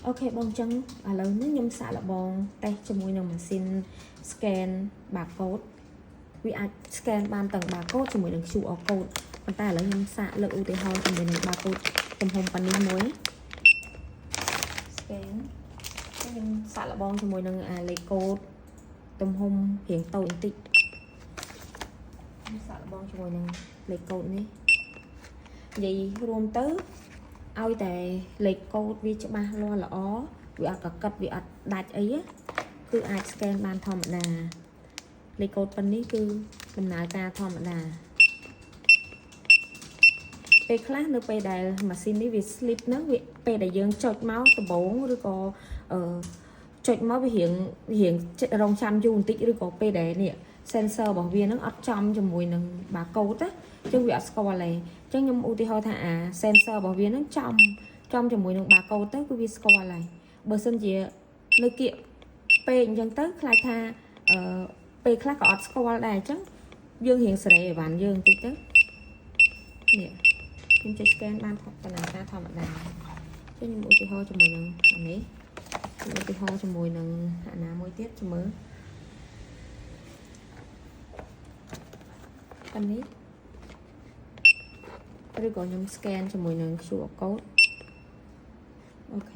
OK បងអញ្ចឹងឥឡូវនេះខ្ញុំសាកល្បងតេស្តជាមួយនឹងម៉ាស៊ីន scan barcode វាអាច scan បានទាំង barcode ជាមួយនឹង QR code ប៉ុន្តែឥឡូវខ្ញុំសាកលើកឧទាហរណ៍ជាមួយនឹង barcode ទំហំប៉ុណ្នេះមួយ scan ខ្ញុំសាកល្បងជាមួយនឹងអាលេខកូដទំហំរៀងតូចបន្តិចខ្ញុំសាកល្បងជាមួយនឹងលេខកូដនេះនិយាយរួមទៅឲ្យតែលេខកូដវាច្បាស់លាស់ល្អវាអត់កកិតវាអត់ដាច់អីណាគឺអាច scan បានធម្មតាលេខកូដប៉ុណ្នេះគឺដំណើរការធម្មតាពេលខ្លះនៅពេលដែលម៉ាស៊ីននេះវា sleep ហ្នឹងវាពេលដែលយើងចុចមកដំបូងឬក៏អឺចុចមកវារៀងរងចាំយូរបន្តិចឬក៏ពេលដែលនេះ sensor របស់វាហ្នឹងអត់ចំជាមួយនឹង barcode ណាអញ្ចឹងវាអត់ស្គាល់ទេអញ្ចឹងខ្ញុំឧទាហរណ៍ថាអា sensor របស់វាហ្នឹងចំចំជាមួយនឹង barcode ទៅគឺវាស្គាល់ហើយបើសិនជានៅគៀកពេកអញ្ចឹងទៅខ្លាចថាអឺពេលខ្លះក៏អត់ស្គាល់ដែរអញ្ចឹងយើងរៀងសេរីឲ្យបានយើងបន្តិចទៅនេះខ្ញុំចុច scan បានដំណើរការធម្មតាចឹងខ្ញុំឧទាហរណ៍ជាមួយនឹងអានេះខ្ញុំឧទាហរណ៍ជាមួយនឹងអាណាមួយទៀតជំមើលប៉ុណ្នេះឬក៏ខ្ញុំ scan ជាមួយនឹង QR code OK